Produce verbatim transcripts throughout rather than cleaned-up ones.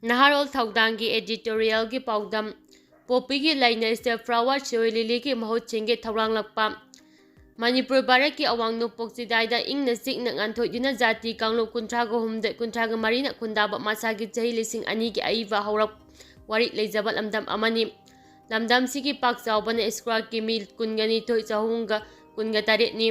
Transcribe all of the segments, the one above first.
ꯅꯍꯥꯔꯣꯜ ꯊꯧꯗꯥꯡꯒꯤ editorialꯒꯤ ꯄꯥꯎꯗꯝ꯫ ꯄꯣꯄꯤꯒꯤ ꯂꯩꯅ state flower ꯁꯤꯔꯣꯏ ꯂꯤꯂꯤꯒꯤ ꯃꯍꯨꯠ ꯁꯤꯟꯒꯦ ꯊꯧꯔꯥꯡꯂꯛꯄ꯫ ꯃꯅꯤꯄꯨꯔ ꯚꯥꯔꯠꯀꯤ ꯑꯋꯥꯡ ꯅꯣꯡꯄꯣꯛ ꯆꯤꯗꯥꯏꯗ ꯏꯪꯅ ꯆꯤꯛꯅ ꯉꯥꯟꯊꯣꯏꯗꯨꯅ ꯖꯥꯇꯤ ꯀꯥꯡꯂꯨꯞ ꯀꯨꯟꯊ꯭ꯔꯥꯒ ꯍꯨꯝꯗꯣꯏ, ꯀꯨꯟꯊ꯭ꯔꯥꯒ ꯃꯔꯤꯅ ꯈꯨꯟꯗꯥꯕ ꯃꯁꯥꯒꯤ ꯆꯍꯤ ꯂꯤꯁꯤꯡ ꯑꯅꯤꯒꯤ ꯑꯏꯕ ꯍꯧꯔꯛ ꯋꯥꯔꯤ ꯂꯩꯖꯕ ꯂꯝꯗꯝ ꯑꯃꯅꯤ꯫ ꯂꯝꯗꯝꯁꯤꯒꯤ ꯄꯥꯛ ꯆꯥꯎꯕꯅ square ꯀꯤꯃꯤ ꯀꯨꯟꯒ ꯅꯤꯊꯣꯏ ꯆꯍꯨꯝꯒ ꯀꯨꯟꯒ ꯇꯔꯦꯠꯅꯤ꯫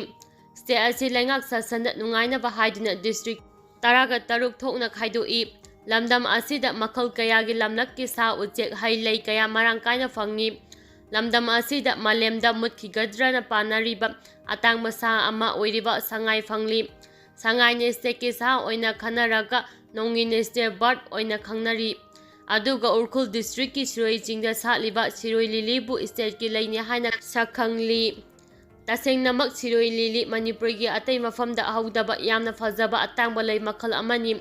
State ꯑꯁꯤ ꯂꯩꯉꯥꯛ ꯁꯥꯁꯟꯗ ꯅꯨꯡꯉꯥꯏꯅꯕ ꯍꯥꯏꯗꯨꯅ district ꯇꯔꯥꯒ ꯇꯔꯨꯛ ꯊꯣꯛꯅ ꯈꯥꯏꯗꯣꯛꯏ꯫ ꯂꯝꯗꯝ ꯑꯁꯤꯗ ꯃꯈꯜ ꯀꯌꯥꯒꯤ ꯂꯝꯂꯛꯀꯤ ꯁꯥ ꯎꯆꯦꯛ, ꯍꯩ ꯂꯩ ꯀꯌꯥ ꯃꯔꯥꯡ ꯀꯥꯏꯅ ꯐꯪꯉꯤ꯫ ꯂꯝꯗꯝ ꯑꯁꯤꯗ ꯃꯥꯂꯦꯝꯗ ꯃꯨꯠꯈꯤꯒꯗ꯭ꯔꯅ ꯄꯥꯅꯔꯤꯕ ꯑꯇꯥꯡꯕ ꯁꯥ ꯑꯃ ꯑꯣꯏꯔꯤꯕ ꯁꯉꯥꯏ ꯐꯪꯂꯤ꯫ ꯁꯉꯥꯏꯅ stateꯀꯤ ꯁꯥ ꯑꯣꯏꯅ ꯈꯟꯅꯔꯒ ꯅꯣꯡꯒꯤꯅ state bird ꯑꯣꯏꯅ ꯈꯪꯅꯔꯤ꯫ ꯑꯗꯨꯒ ꯎꯈ꯭ꯔꯨꯜ districtꯀꯤ ꯁꯤꯔꯣꯏ ꯆꯤꯡꯗ ꯁꯥꯠꯂꯤꯕ ꯁꯤꯔꯣꯏ ꯂꯤꯂꯤꯕꯨ stateꯀꯤ ꯂꯩꯅꯤ ꯍꯥꯏꯅ ꯁꯛꯈꯪꯂꯤ꯫ ꯇꯁꯦꯡꯅꯃꯛ ꯁꯤꯔꯣꯏ ꯂꯤꯂꯤ ꯃꯅꯤꯄꯨꯔꯒꯤ ꯑꯇꯩ ꯃꯐꯝꯗ ꯍꯧꯗꯕ ꯌꯥꯝꯅ ꯐꯖꯕ ꯑꯇꯥꯡꯕ ꯂꯩ ꯃꯈꯜ ꯑꯃꯅꯤ꯫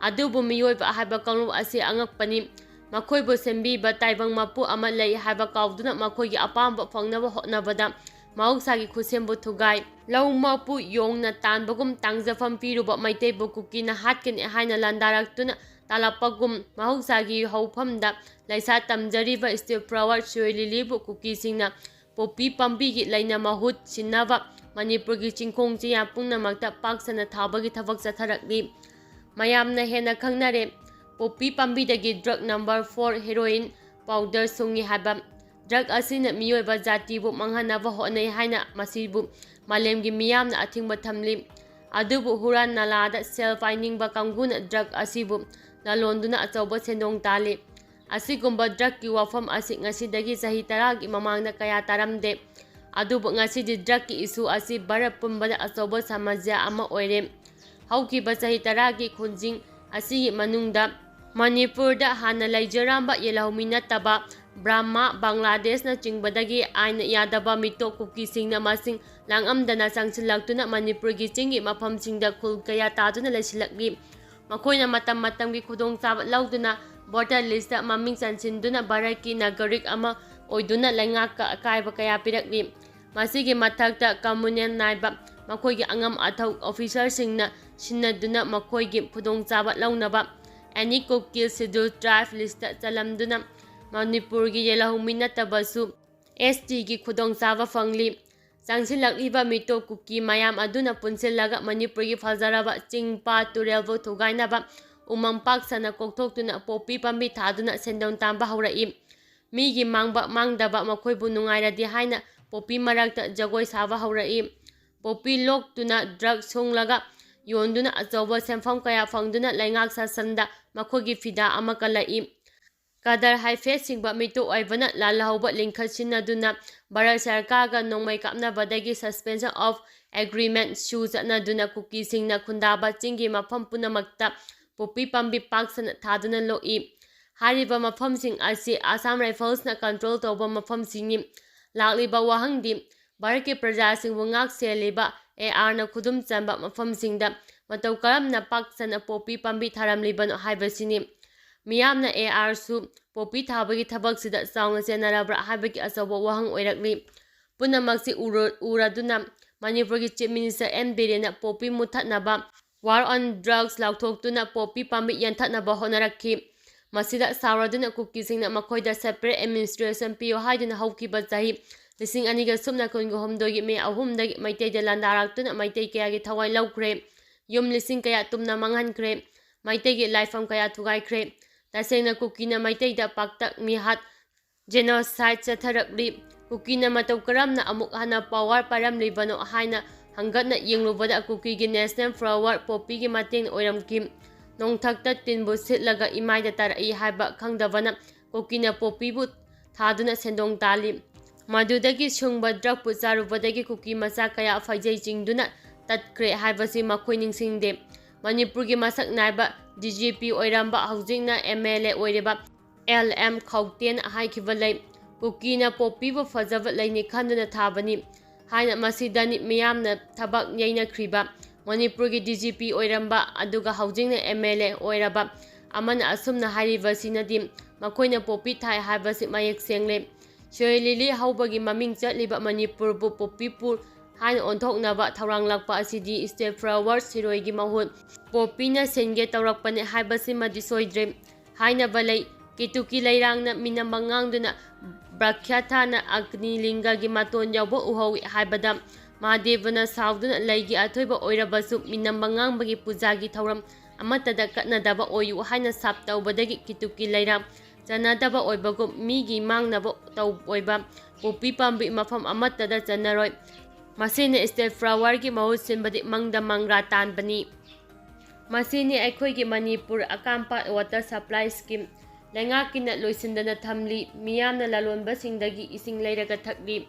ꯑꯗꯨꯕꯨ ꯃꯤꯑꯣꯏꯕ ꯍꯥꯏꯕ ꯀꯥꯡꯂꯨꯞ ꯑꯁꯤ ꯑꯉꯛꯄꯅꯤ꯫ ꯃꯈꯣꯏꯕꯨ ꯁꯦꯝꯕꯤꯕ ꯇꯥꯏꯕꯪ ꯃꯄꯨ ꯑꯃ ꯂꯩ ꯍꯥꯏꯕ ꯀꯥꯎꯗꯨꯅ ꯃꯈꯣꯏꯒꯤ ꯑꯄꯥꯝꯕ ꯐꯪꯅꯕ ꯍꯣꯠꯅꯕꯗ ꯃꯍꯧꯁꯥꯒꯤ ꯈꯨꯠꯁꯦꯝꯕꯨ ꯊꯨꯒꯥꯏ꯫ ꯂꯧ ꯃꯄꯨ ꯌꯣꯡꯅ ꯇꯥꯟꯕꯒꯨꯝ ꯇꯥꯡꯖꯐꯝ ꯄꯤꯔꯨꯕ ꯃꯩꯇꯩꯕꯨ ꯀꯨꯀꯤꯅ ꯍꯥꯠꯀꯅꯤ ꯍꯥꯏꯅ ꯂꯥꯟꯗꯥꯔꯛꯇꯨꯅ ꯇꯥꯜꯂꯛꯄꯒꯨꯝ ꯃꯍꯧꯁꯥꯒꯤ ꯍꯧꯐꯝꯗ ꯂꯩꯁꯥ ꯇꯝꯖꯔꯤꯕ state flower ꯁꯤꯔꯣꯏ ꯂꯤꯂꯤꯕꯨ ꯀꯨꯀꯤꯁꯤꯡꯅ ꯄꯣꯄꯤ ꯄꯥꯝꯕꯤꯒꯤ ꯂꯩꯅ ꯃꯍꯨꯠ ꯁꯤꯟꯅꯕ ꯃꯅꯤꯄꯨꯔꯒꯤ ꯆꯤꯡꯈꯣꯡ ꯆꯤꯌꯥ ꯄꯨꯝꯅꯃꯛꯇ ꯄꯥꯛ ꯁꯟꯅ ꯊꯥꯕꯒꯤ ꯊꯕꯛ ꯆꯠꯊꯔꯛꯂꯤ꯫ ꯃꯌꯥꯝꯅ ꯍꯦꯟꯅ ꯈꯪꯅꯔꯦ꯫ ꯄꯣꯄꯤ ꯄꯥꯝꯕꯤꯗꯒꯤ drug number four heroin powder ꯁꯨꯡꯏ ꯍꯥꯏꯕ꯫ Drug ꯑꯁꯤꯅ ꯃꯤꯑꯣꯏꯕ ꯖꯥꯇꯤꯕꯨ ꯃꯥꯡꯍꯟꯅꯕ ꯍꯣꯠꯅꯩ ꯍꯥꯏꯅ ꯃꯁꯤꯕꯨ ꯃꯥꯂꯦꯝꯒꯤ ꯃꯤꯌꯥꯝꯅ ꯑꯊꯤꯡꯕ ꯊꯝꯂꯤ꯫ ꯑꯗꯨꯕꯨ ꯍꯨꯔꯥꯟ ꯅꯂꯥꯗ ꯁꯦꯜ ꯄꯥꯏꯅꯤꯡꯕ ꯀꯥꯡꯕꯨꯅ drug ꯑꯁꯤꯕꯨ ꯂꯂꯣꯟꯗꯨꯅ ꯑꯆꯧꯕ ꯁꯦꯟꯗꯣꯡ ꯇꯥꯜꯂꯤ꯫ ꯑꯁꯤꯒꯨꯝꯕ drugꯀꯤ ꯋꯥꯐꯝ ꯑꯁꯤ ꯉꯁꯤꯗꯒꯤ ꯆꯍꯤ ꯇꯔꯥꯒꯤ ꯃꯃꯥꯡꯗ ꯀꯌꯥ ꯇꯥꯔꯝꯗꯦ꯫ ꯑꯗꯨꯕꯨ ꯉꯁꯤꯗꯤ drugꯀꯤ issue ꯑꯁꯤ ꯚꯥꯔꯠ ꯄꯨꯝꯕꯗ ꯑꯆꯧꯕ ꯁꯃꯁ꯭ꯌꯥ ꯑꯃ ꯑꯣꯏꯔꯦ꯫ ꯍꯧꯈꯤꯕ ꯆꯍꯤ ꯇꯔꯥꯒꯤ ꯈꯣꯡꯖꯤꯡ ꯑꯁꯤꯒꯤ ꯃꯅꯨꯡꯗ ꯃꯅꯤꯄꯨꯔꯗ ꯍꯥꯟꯅ ꯂꯩꯖꯔꯝꯕ ꯌꯦꯜꯍꯧꯃꯤ ꯅꯠꯇꯕ ꯕ꯭ꯔꯍꯃ, ꯕꯪꯒ꯭ꯂꯥꯗꯦꯁꯅꯆꯤꯡꯕꯗꯒꯤ ꯑꯥꯏꯟ ꯌꯥꯗꯕ ꯃꯤꯇꯣꯞ ꯀꯨꯀꯤꯁꯤꯡꯅ ꯃꯁꯤꯡ ꯂꯥꯡꯑꯝꯗꯅ ꯆꯪꯁꯤꯜꯂꯛꯇꯨꯅ ꯃꯅꯤꯄꯨꯔꯒꯤ ꯆꯤꯡꯒꯤ ꯃꯐꯝꯁꯤꯡꯗ ꯈꯨꯜ ꯀꯌꯥ ꯇꯥꯗꯨꯅ ꯂꯩꯁꯤꯜꯂꯛꯂꯤ꯫ ꯃꯈꯣꯏꯅ ꯃꯇꯝ ꯃꯇꯝꯒꯤ ꯈꯨꯗꯣꯡꯆꯥꯕ ꯂꯧꯗꯨꯅ voter listꯇ ꯃꯃꯤꯡ ꯆꯟꯁꯤꯟꯗꯨꯅ ꯚꯥꯔꯠꯀꯤ ꯅꯥꯒꯔꯤꯛ ꯑꯃ ꯑꯣꯏꯗꯨꯅ ꯂꯩꯉꯥꯛꯀ ꯑꯀꯥꯏꯕ ꯀꯌꯥ ꯄꯤꯔꯛꯂꯤ꯫ ꯃꯁꯤꯒꯤ ꯃꯊꯛꯇ communal ꯅꯥꯏꯕ ꯃꯈꯣꯏꯒꯤ ꯑꯉꯝ ꯑꯊꯧ officerꯁꯤꯡꯅ ꯁꯤꯟꯅꯗꯨꯅ ꯃꯈꯣꯏꯒꯤ ꯈꯨꯗꯣꯡꯆꯥꯕ ꯂꯧꯅꯕ ꯑꯦꯅꯤ ꯀꯨꯀꯤ ꯁꯦꯗ꯭ꯌꯨꯜ ꯇ꯭ꯔꯥꯏꯕ ꯂꯤꯁꯇ ꯆꯜꯂꯝꯗꯨꯅ ꯃꯅꯤꯄꯨꯔꯒꯤ ꯌꯦꯜꯍꯧꯃꯤ ꯅꯠꯇꯕꯁꯨ ꯑꯦꯁ ꯇꯤꯒꯤ ꯈꯨꯗꯣꯡꯆꯥꯕ ꯐꯪꯂꯤ꯫ ꯆꯪꯁꯤꯜꯂꯛꯂꯤꯕ ꯃꯤꯇꯣꯞ ꯀꯨꯀꯤ ꯃꯌꯥꯝ ꯑꯗꯨꯅ ꯄꯨꯟꯁꯤꯜꯂꯒ ꯃꯅꯤꯄꯨꯔꯒꯤ ꯐꯖꯔꯕ ꯆꯤꯡ, ꯄꯥꯠ, ꯇꯨꯔꯦꯜꯕꯨ ꯊꯨꯒꯥꯏꯅꯕ ꯎꯃꯪ ꯄꯥꯛ ꯁꯟꯅ ꯀꯣꯛꯊꯣꯛꯇꯨꯅ ꯄꯣꯄꯤ ꯄꯥꯝꯕꯤ ꯊꯥꯗꯨꯅ ꯁꯦꯟꯗꯣꯡ ꯇꯥꯟꯕ ꯍꯧꯔꯛꯏ꯫ ꯃꯤꯒꯤ ꯃꯥꯡꯕ ꯃꯥꯡꯗꯕ ꯃꯈꯣꯏꯕꯨ ꯅꯨꯡꯉꯥꯏꯔꯗꯤ ꯍꯥꯏꯅ ꯄꯣꯄꯤ ꯃꯔꯛꯇ ꯖꯒꯣꯏ ꯁꯥꯕ ꯍꯧꯔꯛꯏ꯫ ꯄꯣꯄꯤ ꯂꯣꯛꯇꯨꯅ ꯗ꯭ꯔꯒ ꯁꯨꯡꯂꯒ ꯌꯣꯟꯗꯨꯅ ꯑꯆꯧꯕ ꯁꯦꯟꯐꯝ ꯀꯌꯥ ꯐꯪꯗꯨꯅ ꯂꯩꯉꯥꯛ ꯁꯥꯁꯟꯗ ꯃꯈꯣꯏꯒꯤ ꯐꯤꯗꯥ ꯑꯃ ꯀꯜꯂꯛꯏ꯫ ꯀꯗꯔ ꯍꯥꯏꯐꯦꯠ ꯁꯤꯡꯕ ꯃꯤꯇꯣꯞ ꯑꯣꯏꯕꯅ ꯂꯥꯜꯍꯧꯕ ꯂꯤꯡꯈꯠ ꯁꯤꯟꯅꯗꯨꯅ ꯚꯥꯔꯠ ꯁꯔꯀꯥꯔꯒ ꯅꯣꯡꯃꯩ ꯀꯥꯞꯅꯕꯗꯒꯤ suspension of agreement ꯁꯨ ꯆꯠꯅꯗꯨꯅ ꯀꯨꯀꯤꯁꯤꯡꯅ ꯈꯨꯟꯗꯥꯕ ꯆꯤꯡꯒꯤ ꯃꯐꯝ ꯄꯨꯝꯅꯃꯛꯇ ꯄꯣꯄꯤ ꯄꯥꯝꯕꯤ ꯄꯥꯛ ꯁꯟꯅ ꯊꯥꯗꯨꯅ ꯂꯣꯛꯏ꯫ ꯍꯥꯏꯔꯤꯕ ꯃꯐꯝꯁꯤꯡ ꯑꯁꯤ ꯑꯁꯥꯝ ꯔꯥꯏꯐꯜꯁꯅ control ꯇꯧꯕ ꯃꯐꯝꯁꯤꯡꯅꯤ꯫ ꯂꯥꯛꯂꯤꯕ ꯋꯥꯍꯪꯗꯤ ꯚꯥꯔꯠꯀꯤ ꯄ꯭ꯔꯖꯥꯁꯤꯡꯕꯨ ꯉꯥꯛ ꯁꯦꯜꯂꯤꯕ ꯑꯦ ꯑꯥꯔꯅ ꯈꯨꯗꯨꯝ ꯆꯟꯕ ꯃꯐꯝꯁꯤꯡꯗ ꯃꯇꯧ ꯀꯔꯝꯅ ꯄꯥꯛ ꯁꯟꯅ ꯄꯣꯄꯤ ꯄꯥꯝꯕꯤ ꯊꯥꯔꯝꯂꯤꯕꯅꯣ ꯍꯥꯏꯕꯁꯤꯅꯤ꯫ ꯃꯤꯌꯥꯝꯅ ꯑꯦ ꯑꯥꯔꯁꯨ ꯄꯣꯄꯤ ꯊꯥꯕꯒꯤ ꯊꯕꯛꯁꯤꯗ ꯆꯥꯎꯅ ꯆꯦꯟꯅꯔꯕ꯭ꯔꯥ ꯍꯥꯏꯕꯒꯤ ꯑꯆꯧꯕ ꯋꯥꯍꯪ ꯑꯣꯏꯔꯛꯂꯤ꯫ ꯄꯨꯝꯅꯃꯛꯁꯤ ꯎꯔ-, ꯎꯔꯗꯨꯅ ꯃꯅꯤꯄꯨꯔꯒꯤ Chief Minister ꯑꯦꯟ ꯕꯤꯔꯦꯟꯅ ꯄꯣꯄꯤ ꯃꯨꯊꯠꯅꯕ War on Drugs ꯂꯥꯎꯊꯣꯛꯇꯨꯅ ꯄꯣꯄꯤ ꯄꯥꯝꯕꯤ ꯌꯥꯟꯊꯠꯅꯕ ꯍꯣꯠꯅꯔꯛꯈꯤ꯫ ꯃꯁꯤꯗ ꯁꯥꯎꯔꯗꯨꯅ ꯀꯨꯀꯤꯁꯤꯡꯅ ꯃꯈꯣꯏꯗ separate administration ꯄꯤꯌꯨ ꯍꯥꯏꯗꯨꯅ ꯍꯧꯈꯤꯕ ꯆꯍꯤ ꯂꯤꯁꯤꯡ ꯑꯅꯤꯒ ꯁꯨꯞꯅ ꯀꯨꯟꯒ ꯍꯨꯝꯗꯣꯏꯒꯤ ꯃꯦ ꯑꯍꯨꯝꯗꯒꯤ ꯃꯩꯇꯩꯗ ꯂꯥꯟꯗꯥꯔꯛꯇꯨꯅ ꯃꯩꯇꯩ ꯀꯌꯥꯒꯤ ꯊꯋꯥꯏ ꯂꯧꯈ꯭ꯔꯦ꯫ ꯌꯨꯝ ꯂꯤꯁꯤꯡ ꯀꯌꯥ ꯇꯨꯝꯅ ꯃꯥꯡꯍꯟꯈ꯭ꯔꯦ꯫ ꯃꯩꯇꯩꯒꯤ ꯂꯥꯏꯐꯝ ꯀꯌꯥ ꯊꯨꯒꯥꯏꯈ꯭ꯔꯦ꯫ ꯇꯁꯦꯡꯅ ꯀꯨꯀꯤꯅ ꯃꯩꯇꯩꯗ ꯄꯥꯛꯇꯛ ꯃꯤꯍꯥꯠ, genocide ꯆꯠꯊꯔꯛꯂꯤ꯫ ꯀꯨꯀꯤꯅ ꯃꯇꯧ ꯀꯔꯝꯅ ꯑꯃꯨꯛ ꯍꯟꯅ power ꯄꯥꯏꯔꯝꯂꯤꯕꯅꯣ ꯍꯥꯏꯅ ꯍꯪꯒꯠꯅ ꯌꯦꯡꯂꯨꯕꯗ ꯀꯨꯀꯤꯒꯤ national flower ꯄꯣꯄꯤꯒꯤ ꯃꯇꯦꯡ ꯑꯣꯏꯔꯝꯈꯤ꯫ ꯅꯣꯡꯊꯛꯇ ꯇꯤꯟꯕꯨ ꯁꯤꯠꯂꯒ ꯏꯃꯥꯏꯗ ꯇꯥꯔꯛꯏ ꯍꯥꯏꯕ ꯈꯪꯗꯕꯅ ꯀꯨꯀꯤꯅ ꯄꯣꯄꯤꯕꯨ ꯊꯥꯗꯨꯅ ꯁꯦꯟꯗꯣꯡ ꯇꯥꯜꯂꯤ꯫ ꯃꯗꯨꯗꯒꯤ ꯁꯨꯡꯕ ꯗ꯭ꯔꯒꯄꯨ ꯆꯥꯔꯨꯕꯗꯒꯤ ꯀꯨꯀꯤ ꯃꯆꯥ ꯀꯌꯥ ꯐꯩꯖꯩ ꯆꯤꯡꯗꯨꯅ ꯇꯠꯈ꯭ꯔꯦ ꯍꯥꯏꯕꯁꯤ ꯃꯈꯣꯏ ꯅꯤꯡꯁꯤꯡꯗꯦ꯫ ꯃꯅꯤꯄꯨꯔꯒꯤ ꯃꯁꯛ ꯅꯥꯏꯕ ꯗꯤ ꯖꯤ ꯄꯤ ꯑꯣꯏꯔꯝꯕ, ꯍꯧꯖꯤꯛꯅ ꯑꯦꯝ ꯑꯦꯜ ꯑꯦ ꯑꯣꯏꯔꯤꯕ ꯑꯦꯜ ꯑꯦꯝ ꯈꯧꯇꯦꯅ ꯍꯥꯏꯈꯤꯕ ꯂꯩ, "ꯀꯨꯀꯤꯅ ꯄꯣꯄꯤꯕꯨ ꯐꯖꯕ ꯂꯩꯅꯤ ꯈꯟꯗꯨꯅ ꯊꯥꯕꯅꯤ" ꯍꯥꯏꯅ꯫ ꯃꯁꯤꯗꯅꯤ ꯃꯤꯌꯥꯝꯅ ꯊꯕꯛ ꯌꯩꯅꯈ꯭ꯔꯤꯕ꯫ ꯃꯅꯤꯄꯨꯔꯒꯤ ꯗꯤ ꯖꯤ ꯄꯤ ꯑꯣꯏꯔꯝꯕ ꯑꯗꯨꯒ ꯍꯧꯖꯤꯛꯅ ꯑꯦꯝ ꯑꯦꯜ ꯑꯦ ꯑꯣꯏꯔꯕ ꯑꯃꯅ ꯑꯁꯨꯝꯅ ꯍꯥꯏꯔꯤꯕꯁꯤꯅꯗꯤ ꯃꯈꯣꯏꯅ ꯄꯣꯄꯤ ꯊꯥꯏ ꯍꯥꯏꯕꯁꯤ ꯃꯌꯦꯛ ꯁꯦꯡꯂꯦ꯫ ꯁꯤꯔꯣꯏ ꯂꯤꯂꯤ ꯍꯧꯕꯒꯤ ꯃꯃꯤꯡ ꯆꯠꯂꯤꯕ ꯃꯅꯤꯄꯨꯔꯕꯨ ꯄꯣꯄꯤꯄꯨꯔ ꯍꯥꯏꯅ ꯑꯣꯟꯊꯣꯛꯅꯕ ꯊꯧꯔꯥꯡꯂꯛꯄ ꯑꯁꯤꯗꯤ state flowers ꯁꯤꯔꯣꯏꯒꯤ ꯃꯍꯨꯠ ꯄꯣꯄꯤꯅ ꯁꯤꯟꯒꯦ ꯇꯧꯔꯛꯄꯅꯦ ꯍꯥꯏꯕꯁꯤꯃꯗꯤ ꯁꯣꯏꯗ꯭ꯔꯦ꯫ ꯍꯥꯏꯅꯕ ꯂꯩ, ꯀꯦꯇꯨꯀꯤ ꯂꯩꯔꯥꯡꯅ ꯃꯤꯅꯝꯕ ꯉꯥꯡꯗꯨꯅ ꯕ꯭ꯔꯈ꯭ꯌꯥꯊꯥꯅ ꯑꯒꯅꯤ ꯂꯤꯡꯒꯒꯤ ꯃꯇꯣꯟ ꯌꯧꯕ ꯎꯍꯧꯏ ꯍꯥꯏꯕꯗ ꯃꯍꯥꯗꯦꯕꯅ ꯁꯥꯎꯗꯨꯅ ꯂꯩꯒꯤ ꯑꯊꯣꯏꯕ ꯑꯣꯏꯔꯕꯁꯨ ꯃꯤꯅꯝꯕ ꯉꯥꯡꯕꯒꯤ ꯄꯨꯖꯥꯒꯤ ꯊꯧꯔꯝ ꯑꯃꯠꯇꯗ ꯀꯠꯅꯗꯕ ꯑꯣꯏꯌꯨ ꯍꯥꯏꯅ ꯁꯥꯞ ꯇꯧꯕꯗꯒꯤ ꯀꯦꯇꯨꯀꯤ ꯂꯩꯔꯥꯡ ꯆꯟꯅꯗꯕ ꯑꯣꯏꯕꯒꯨꯝ ꯃꯤꯒꯤ ꯃꯥꯡꯅꯕ ꯇꯧ ꯑꯣꯏꯕ ꯄꯣꯄꯤ ꯄꯥꯝꯕꯤ ꯃꯐꯝ ꯑꯃꯠꯇꯗ ꯆꯟꯅꯔꯣꯏ꯫ ꯃꯁꯤꯅ state flower ꯒꯤ ꯃꯍꯨꯠ ꯁꯤꯟꯕꯗꯤ ꯃꯪꯗ ꯃꯪꯒ꯭ꯔꯥ ꯇꯥꯟꯕꯅꯤ꯫ ꯃꯁꯤꯅꯤ ꯑꯩꯈꯣꯏꯒꯤ ꯃꯅꯤꯄꯨꯔ ꯑꯀꯥꯝꯄꯥꯠ water supply scheme꯫ ꯂꯩꯉꯥꯛꯀꯤꯅ ꯂꯣꯏꯁꯤꯟꯗꯅ ꯊꯝꯂꯤ, ꯃꯤꯌꯥꯝꯅ ꯂꯂꯣꯟꯕꯁꯤꯡꯗꯒꯤ ꯏꯁꯤꯡ ꯂꯩꯔꯒ ꯊꯛꯂꯤ꯫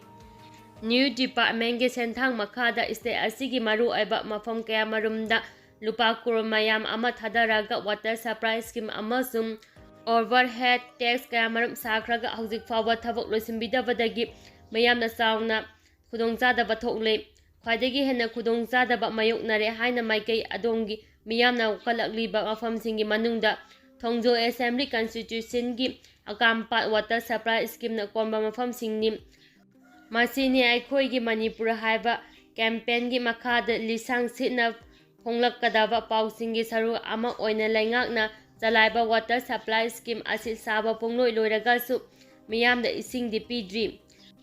New department ꯀꯤ ꯁꯦꯟꯊꯥꯡ ꯃꯈꯥꯗ state ꯑꯁꯤꯒꯤ ꯃꯔꯨꯑꯣꯏꯕ ꯃꯐꯝ ꯀꯌꯥꯃꯔꯨꯝꯗ ꯂꯨꯄꯥ ꯀ꯭ꯔꯣꯔ ꯃꯌꯥꯝ ꯑꯃ ꯊꯥꯗꯔꯒ water supply scheme ꯑꯃꯁꯨꯡ overhead tax ꯀꯌꯥꯃꯔꯨꯝ ꯁꯥꯈ꯭ꯔꯒ ꯍꯧꯖꯤꯛ ꯐꯥꯎꯕ ꯊꯕꯛ ꯂꯣꯏꯁꯤꯟꯕꯤꯗꯕꯗꯒꯤ ꯃꯤꯌꯥꯝꯅ ꯆꯥꯎꯅ ꯈꯨꯗꯣꯡꯆꯥꯗꯕ ꯊꯣꯛꯂꯦ꯫ ꯈ꯭ꯋꯥꯏꯗꯒꯤ ꯍꯦꯟꯅ ꯈꯨꯗꯣꯡꯆꯥꯗꯕ ꯃꯥꯌꯣꯛꯅꯔꯦ ꯍꯥꯏꯅ ꯃꯥꯏꯀꯩ ꯑꯗꯣꯝꯒꯤ ꯃꯤꯌꯥꯝꯅ ꯋꯥꯀꯠꯂꯛꯂꯤꯕ ꯃꯐꯝꯁꯤꯡꯒꯤ ꯃꯅꯨꯡꯗ ꯊꯣꯡꯖꯣ assembly constituency ꯒꯤ ꯑꯀꯥꯝꯄꯥꯠ water supply scheme ꯅ ꯀꯣꯟꯕ ꯃꯐꯝꯁꯤꯡꯅꯤ꯫ ꯃꯁꯤꯅꯤ ꯑꯩꯈꯣꯏꯒꯤ ꯃꯅꯤꯄꯨꯔ ꯍꯥꯏꯕ campaign ꯒꯤ ꯃꯈꯥꯗ ꯂꯤꯁꯥꯡ ꯁꯤꯠꯅ ꯐꯣꯡꯂꯛꯀꯗꯕ ꯄꯥꯎꯁꯤꯡꯒꯤ ꯁꯔꯨꯛ ꯑꯃ ꯑꯣꯏꯅ ꯂꯩꯉꯥꯛꯅ ꯆꯂꯥꯏꯕ water supply scheme ꯑꯁꯤ ꯁꯥꯕ ꯄꯨꯡꯂꯣꯏ ꯂꯣꯏꯔꯒꯁꯨ ꯃꯤꯌꯥꯝꯗ ꯏꯁꯤꯡꯗꯤ ꯄꯤꯗ꯭ꯔꯤ꯫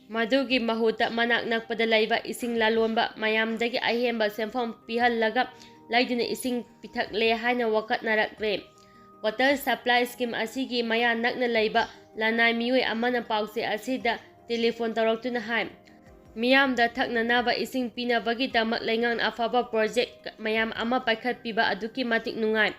ꯃꯗꯨꯒꯤ ꯃꯍꯨꯠꯇ ꯃꯅꯥꯛ ꯅꯛꯄꯗ ꯂꯩꯕ ꯏꯁꯤꯡ ꯂꯂꯣꯟꯕ ꯃꯌꯥꯝꯗꯒꯤ ꯑꯍꯦꯟꯕ ꯁꯦꯟꯐꯝ ꯄꯤꯍꯜꯂꯒ ꯂꯩꯗꯨꯅ ꯏꯁꯤꯡ ꯄꯤꯊꯛꯂꯦ ꯍꯥꯏꯅ ꯋꯥꯀꯠꯅꯔꯛꯂꯦ꯫ Water supply scheme ꯑꯁꯤꯒꯤ ꯃꯌꯥ ꯅꯛꯅ ꯂꯩꯕ ꯂꯅꯥꯏ ꯃꯤꯑꯣꯏ ꯑꯃꯅ ꯄꯥꯎꯆꯦ ꯑꯁꯤꯗ telephone ꯇꯧꯔꯛꯇꯨꯅ ꯍꯥꯏ, ꯃꯤꯌꯥꯝꯗ ꯊꯛꯅꯅꯕ ꯏꯁꯤꯡ ꯄꯤꯅꯕꯒꯤꯗꯃꯛ ꯂꯩꯉꯥꯛꯅ ꯑꯐꯕ project ꯃꯌꯥꯝ ꯑꯃ ꯄꯥꯏꯈꯠꯄꯤꯕ ꯑꯗꯨꯛꯀꯤ ꯃꯇꯤꯛ ꯅꯨꯡꯉꯥꯏ꯫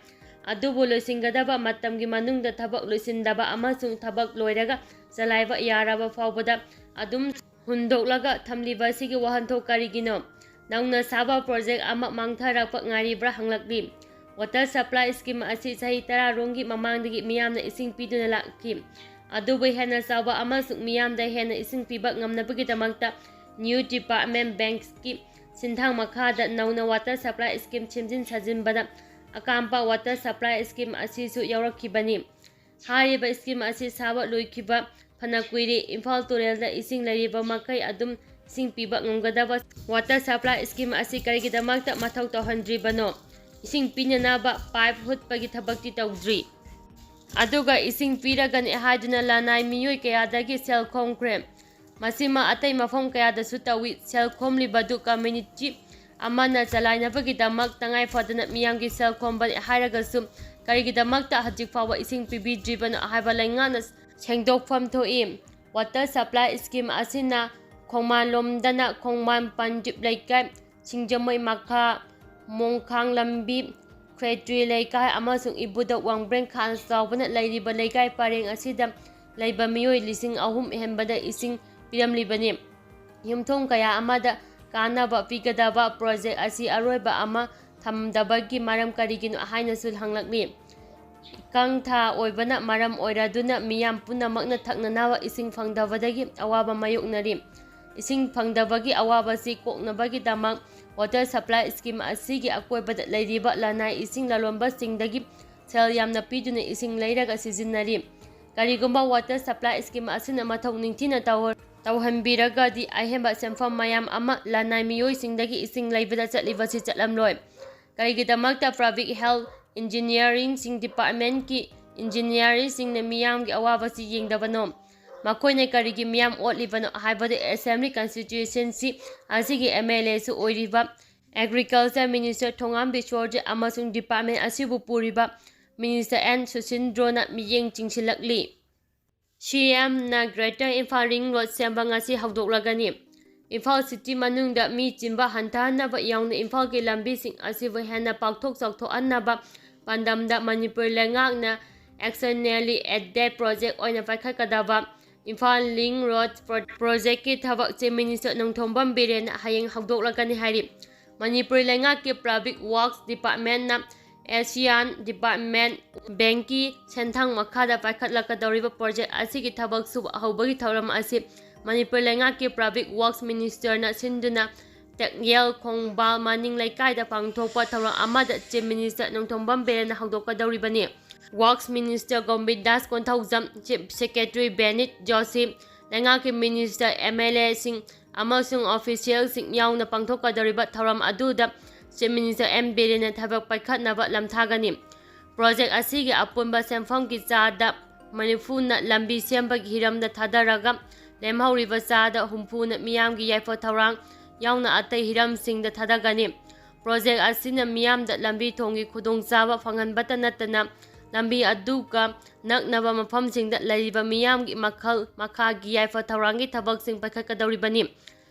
ꯑꯗꯨꯕꯨ ꯂꯣꯏꯁꯤꯟꯒꯗꯕ ꯃꯇꯝꯒꯤ ꯃꯅꯨꯡꯗ ꯊꯕꯛ ꯂꯣꯏꯁꯤꯟꯗꯕ ꯑꯃꯁꯨꯡ ꯊꯕꯛ ꯂꯣꯏꯔꯒ ꯆꯂꯥꯏꯕ ꯌꯥꯔꯕ ꯐꯥꯎꯕꯗ ꯑꯗꯨꯝ ꯍꯨꯟꯗꯣꯛꯂꯒ ꯊꯝꯂꯤꯕ ꯑꯁꯤꯒꯤ ꯋꯥꯍꯟꯊꯣꯛ ꯀꯔꯤꯒꯤꯅꯣ? ꯅꯧꯅ ꯁꯥꯕ project ꯑꯃ ꯃꯥꯡꯊꯔꯛꯄ ꯉꯥꯏꯔꯤꯕ꯭ꯔꯥ ꯍꯪꯂꯛꯂꯤ꯫ Water supply scheme ꯑꯁꯤ ꯆꯍꯤ ꯇꯔꯥ ꯔꯣꯝꯒꯤ ꯃꯃꯥꯡꯗꯒꯤ ꯃꯤꯌꯥꯝꯅ ꯏꯁꯤꯡ ꯄꯤꯗꯨꯅ ꯂꯥꯛꯈꯤ꯫ ꯑꯗꯨꯕꯨ ꯍꯦꯟꯅ ꯆꯥꯎꯕ ꯑꯃꯁꯨꯡ ꯃꯤꯌꯥꯝꯗ ꯍꯦꯟꯅ ꯏꯁꯤꯡ ꯄꯤꯕ ꯉꯝꯅꯕꯒꯤꯗꯃꯛꯇ New department banks ꯀꯤ ꯁꯤꯟꯊꯥꯡ ꯃꯈꯥꯗ ꯅꯧꯅ water supply scheme ꯁꯦꯝꯖꯤꯟ ꯁꯥꯖꯤꯟꯕꯗ ꯑꯀꯥꯝꯄꯥ water supply scheme ꯑꯁꯤꯁꯨ ꯌꯥꯎꯔꯛꯈꯤꯕꯅꯤ꯫ ꯍꯥꯏꯔꯤꯕ scheme ꯑꯁꯤ ꯁꯥꯕ ꯂꯣꯏꯈꯤꯕ ꯐꯅ ꯀꯨꯏꯔꯦ꯫ ꯏꯝꯐꯥꯜ ꯇꯨꯔꯦꯜꯗ ꯏꯁꯤꯡ ꯂꯩꯔꯤꯕ ꯃꯈꯩ ꯑꯗꯨꯝ ꯏꯁꯤꯡ ꯄꯤꯕ ꯉꯝꯒꯗꯕ water supply scheme ꯑꯁꯤ ꯀꯔꯤꯒꯤꯗꯃꯛꯇ ꯃꯊꯧ ꯇꯧꯍꯟꯗ꯭ꯔꯤꯕꯅꯣ? ꯏꯁꯤꯡ ꯄꯤꯅꯅꯕ pipe ꯍꯨꯠꯄꯒꯤ ꯊꯕꯛꯇꯤ ꯇꯧꯗ꯭ꯔꯤ꯫ ꯑꯗꯨꯒ ꯏꯁꯤꯡ ꯄꯤꯔꯒꯅꯤ ꯍꯥꯏꯗꯨꯅ ꯂꯅꯥꯏ ꯃꯤꯑꯣꯏ ꯀꯌꯥꯗꯒꯤ ꯁꯦꯜ ꯈꯣꯝꯈ꯭ꯔꯦ꯫ ꯃꯁꯤꯃ ꯑꯇꯩ ꯃꯐꯝ ꯀꯌꯥꯗꯁꯨ ꯇꯧꯏ꯫ ꯁꯦꯜ ꯈꯣꯝꯂꯤꯕꯗꯨ community ꯑꯃꯅ ꯆꯂꯥꯏꯅꯕꯒꯤꯗꯃꯛ ꯇꯉꯥꯏ ꯐꯗꯅ ꯃꯤꯌꯥꯝꯒꯤ ꯁꯦꯜ ꯈꯣꯝꯕꯅꯤ ꯍꯥꯏꯔꯒꯁꯨ ꯀꯔꯤꯒꯤꯗꯃꯛꯇ ꯍꯧꯖꯤꯛ ꯐꯥꯎꯕ ꯏꯁꯤꯡ ꯄꯤꯕꯤꯗ꯭ꯔꯤꯕꯅꯣ ꯍꯥꯏꯕ ꯂꯩꯉꯥꯛꯅ ꯁꯦꯡꯗꯣꯛꯐꯝ ꯊꯣꯛꯏ꯫ Water supply scheme ꯑꯁꯤꯅ ꯈꯣꯡꯃꯥꯟꯂꯣꯝꯗꯅ ꯈꯣꯡꯃꯥꯟ ꯄꯟꯗꯤꯞ ꯂꯩꯀꯥꯏ, ꯁꯤꯡꯖꯃꯩ ꯃꯈꯥ, ꯃꯣꯡꯈꯥꯡ ꯂꯝꯕꯤ, ꯈ꯭ꯔꯦꯇ꯭ꯔꯤ ꯂꯩꯀꯥꯏ ꯑꯃꯁꯨꯡ ꯏꯕꯨꯙꯧ ꯋꯥꯡꯕ꯭ꯔꯦꯟ ꯈꯥ ꯆꯥꯎꯕꯅ ꯂꯩꯔꯤꯕ ꯂꯩꯀꯥꯏ ꯄꯔꯦꯡ ꯑꯁꯤꯗ ꯂꯩꯕ ꯃꯤꯑꯣꯏ ꯂꯤꯁꯤꯡ ꯑꯍꯨꯝ ꯍꯦꯟꯕꯗ ꯏꯁꯤꯡ ꯄꯤꯔꯝꯂꯤꯕꯅꯤ꯫ ꯌꯨꯝꯊꯣꯡ ꯀꯌꯥ ꯑꯃꯗ ꯀꯥꯟꯅꯕ ꯄꯤꯒꯗꯕ project ꯑꯁꯤ ꯑꯔꯣꯏꯕ ꯑꯃ ꯊꯝꯗꯕꯒꯤ ꯃꯔꯝ ꯀꯔꯤꯒꯤꯅꯣ ꯍꯥꯏꯅꯁꯨ ꯍꯪꯂꯛꯂꯤ꯫ ꯏꯀꯪ ꯊꯥ ꯑꯣꯏꯕꯅ ꯃꯔꯝ ꯑꯣꯏꯔꯗꯨꯅ ꯃꯤꯌꯥꯝ ꯄꯨꯝꯅꯃꯛꯅ ꯊꯛꯅꯅꯕ ꯏꯁꯤꯡ ꯐꯪꯗꯕꯗꯒꯤ ꯑꯋꯥꯕ ꯃꯥꯌꯣꯛꯅꯔꯤ꯫ ꯏꯁꯤꯡ ꯐꯪꯗꯕꯒꯤ ꯑꯋꯥꯕꯁꯤ ꯀꯣꯛꯅꯕꯒꯤꯗꯃꯛ water supply scheme ꯑꯁꯤꯒꯤ ꯑꯀꯣꯏꯕꯗ ꯂꯩꯔꯤꯕ ꯂꯅꯥꯏ ꯏꯁꯤꯡ ꯂꯂꯣꯟꯕꯁꯤꯡꯗꯒꯤ ꯁꯦꯜ ꯌꯥꯝꯅ ꯄꯤꯗꯨꯅ ꯏꯁꯤꯡ ꯂꯩꯔꯒ ꯁꯤꯖꯤꯟꯅꯔꯤ꯫ ꯀꯔꯤꯒꯨꯝꯕ water supply scheme ꯑꯁꯤꯅ ꯃꯊꯧ ꯅꯤꯡꯊꯤꯅ ꯇꯧ-, ꯇꯧꯍꯟꯕꯤꯔꯒꯗꯤ ꯑꯍꯦꯟꯕ ꯁꯦꯟꯐꯝ ꯃꯌꯥꯝ ꯑꯃ ꯂꯅꯥꯏ ꯃꯤꯑꯣꯏꯁꯤꯡꯗꯒꯤ ꯏꯁꯤꯡ ꯂꯩꯕꯗ ꯆꯠꯂꯤꯕꯁꯤ ꯆꯠꯂꯝꯂꯣꯏ꯫ ꯀꯔꯤꯒꯤꯗꯃꯛꯇ public health engineeringꯁꯤꯡ departmentꯀꯤ engineerꯁꯤꯡꯅ ꯃꯤꯌꯥꯝꯒꯤ ꯑꯋꯥꯕꯁꯤ ꯌꯦꯡꯗꯕꯅꯣ? ꯃꯈꯣꯏꯅ ꯀꯔꯤꯒꯤ ꯃꯤꯌꯥꯝ ꯑꯣꯠꯂꯤꯕꯅꯣ ꯍꯥꯏꯕꯗꯨ assembly constituency ꯑꯁꯤꯒꯤ MLAꯁꯨ ꯑꯣꯏꯔꯤꯕ agriculture minister ꯊꯣꯉꯥꯝ ꯕꯤꯁ꯭ꯋꯔꯖꯤꯠ ꯑꯃꯁꯨꯡ department ꯑꯁꯤꯕꯨ ꯄꯨꯔꯤꯕ minister ꯑꯦꯟ ꯁꯨꯁꯤꯟꯗ꯭ꯔꯣꯅ ꯃꯤꯠꯌꯦꯡ ꯆꯤꯡꯁꯤꯜꯂꯛꯂꯤ꯫ CMꯅ Greater Imphal Ring Road ꯁꯦꯝꯕ ꯉꯁꯤ ꯍꯧꯗꯣꯛꯂꯒꯅꯤ꯫ ꯏꯝꯐꯥꯜ city ꯃꯅꯨꯡꯗ ꯃꯤ ꯆꯤꯟꯕ ꯍꯟꯊꯍꯟꯅꯕ ꯌꯥꯎꯅ ꯏꯝꯐꯥꯜꯒꯤ ꯂꯝꯕꯤꯁꯤꯡ ꯑꯁꯤꯕꯨ ꯍꯦꯟꯅ ꯄꯥꯛꯊꯣꯛ ꯆꯥꯎꯊꯣꯛꯍꯟꯅꯕ ꯄꯥꯟꯗꯝꯗ ꯃꯅꯤꯄꯨꯔ ꯂꯩꯉꯥꯛꯅ exceptionally added project ꯑꯣꯏꯅ ꯄꯥꯏꯈꯠꯀꯗꯕ ꯏꯝꯐꯥꯜ Ring Road pro-, projectꯀꯤ ꯊꯕꯛ Chief Minister ꯅꯣꯡꯊꯣꯝꯕꯝ ꯕꯤꯔꯦꯟꯅ ꯍꯌꯦꯡ ꯍꯧꯗꯣꯛꯂꯛꯀꯅꯤ ꯍꯥꯏꯔꯤ꯫ ꯃꯅꯤꯄꯨꯔ ꯂꯩꯉꯥꯛꯀꯤ Public Works Departmentꯅ ASEAN Development Bankꯀꯤ ꯁꯦꯟꯊꯪ ꯃꯈꯥꯗ ꯄꯥꯏꯈꯠꯂꯛꯀꯗꯧꯔꯤꯕ project ꯑꯁꯤꯒꯤ ꯊꯕꯛ ꯁꯨꯕ ꯍꯧꯕꯒꯤ ꯊꯧꯔꯝ ꯑꯁꯤ ꯃꯅꯤꯄꯨꯔ ꯂꯩꯉꯥꯛꯀꯤ Public Works Ministerꯅ ꯁꯤꯟꯗꯨꯅ ꯇꯦꯛꯌꯦꯜ ꯈꯣꯡꯕꯥꯜ ꯃꯅꯤꯡ ꯂꯩꯀꯥꯏꯗ ꯄꯥꯡꯊꯣꯛꯄ ꯊꯧꯔꯝ ꯑꯃꯗ Chief Minister Nongthombam ꯕꯤꯔꯦꯟꯅ ꯍꯧꯗꯣꯛꯀꯗꯧꯔꯤꯕꯅꯤ꯫ Works Minister ꯒꯣꯕꯤꯟꯗꯥꯁ Konthoujam, Chief Secretary ꯕꯦꯅꯤꯠ Joshi, ꯂꯩꯉꯥꯛꯀꯤ minister, MLAꯁꯤꯡ, ꯑꯃꯁꯨꯡ officialꯁꯤꯡ ꯌꯥꯎꯅ ꯄꯥꯡꯊꯣꯛꯀꯗꯧꯔꯤꯕ ꯊꯧꯔꯝ ꯑꯗꯨꯗ Chief Minister ꯑꯦꯝ ꯕꯤꯔꯦꯟꯅ ꯊꯕꯛ ꯄꯥꯏꯈꯠꯅꯕ ꯂꯝꯊꯥꯒꯅꯤ꯫ Project ꯑꯁꯤꯒꯤ ꯑꯄꯨꯟꯕ ꯁꯦꯟꯐꯝꯒꯤ ꯆꯥꯗ ꯃꯔꯤꯐꯨꯅ ꯂꯝꯕꯤ ꯁꯦꯝꯕꯒꯤ ꯍꯤꯔꯝꯗ ꯊꯥꯗꯔꯒ, ꯂꯦꯝꯍꯧꯔꯤꯕ ꯆꯥꯗ ꯍꯨꯝꯐꯨꯅ ꯃꯤꯌꯥꯝꯒꯤ ꯌꯥꯏꯐ ꯊꯧꯔꯥꯡ ꯌꯥꯎꯅ ꯑꯇꯩ ꯍꯤꯔꯝꯁꯤꯡꯗ ꯊꯥꯗꯒꯅꯤ꯫ Project ꯑꯁꯤꯅ ꯃꯤꯌꯥꯝꯗ ꯂꯝꯕꯤ ꯊꯣꯡꯒꯤ ꯈꯨꯗꯣꯡꯆꯥꯕ ꯐꯪꯍꯟꯕꯇ ꯅꯠꯇꯅ, ꯂꯝꯕꯤ ꯑꯗꯨꯒ ꯅꯛꯅꯕ ꯃꯐꯝꯁꯤꯡꯗ ꯂꯩꯔꯤꯕ ꯃꯤꯌꯥꯝꯒꯤ ꯃꯈꯜ ꯃꯈꯥꯒꯤ ꯌꯥꯏꯐ ꯊꯧꯔꯥꯡꯒꯤ ꯊꯕꯛꯁꯤꯡ ꯄꯥꯏꯈꯠꯀꯗꯧꯔꯤꯕꯅꯤ꯫